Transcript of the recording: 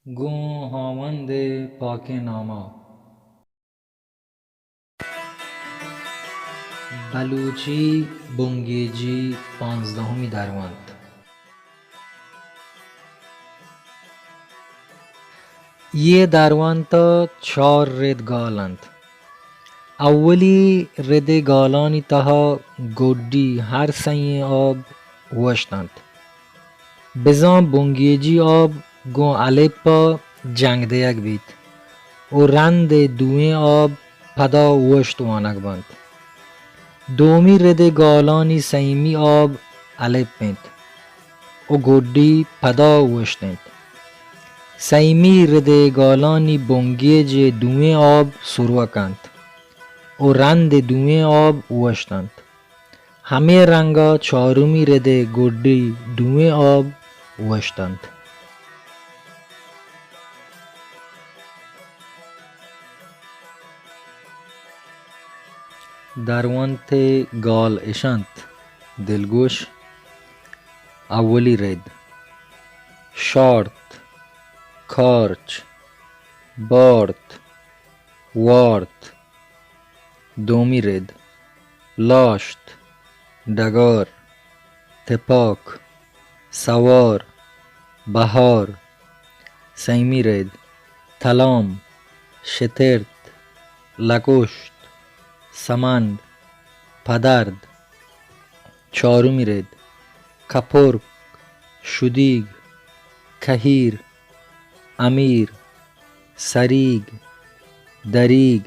گوں ہاوند ءِ پاکیں نام ءَ۔ بلوچی بنگیجی پانزدہمی درونت۔ اے درونت ءَ چار رد گال انت۔ اولی رد ءِ گالانی تہا گڈی ہر سئیں آب وشت انت۔ بزاں بنگیجی آب گوں الپ ءَ جنگ دیگ بیت ءُ رند ءِ دوئیں آب پدا وشت وانگ بنت۔ دومی رد ءِ گالانی سئیمی آب الپ انت ءُ گڈی پدا وشت انت۔ سئیمی رد ءِ گالانی بنگیج ءِ دوئیں آب سروک انت ءُ رند ءِ دوئیں آب وشت انت۔ ہمے رنگ ءَ چارمی رد ءِ گڈی دوئیں آب وشت انت۔ درونت ءِ گال اش انت: دلگوش، اولی رد، شارت، کارچ، بارت، وارت۔ دومی رد، لاشت، ڈگار، تپاک، سوار، بہار۔ سئیمی رد، تلام، شترت، لگوشت، سمند، پدرد۔ چارمی رد، کپرک، شدیگ، کہیر، امیر، سریگ، دریگ۔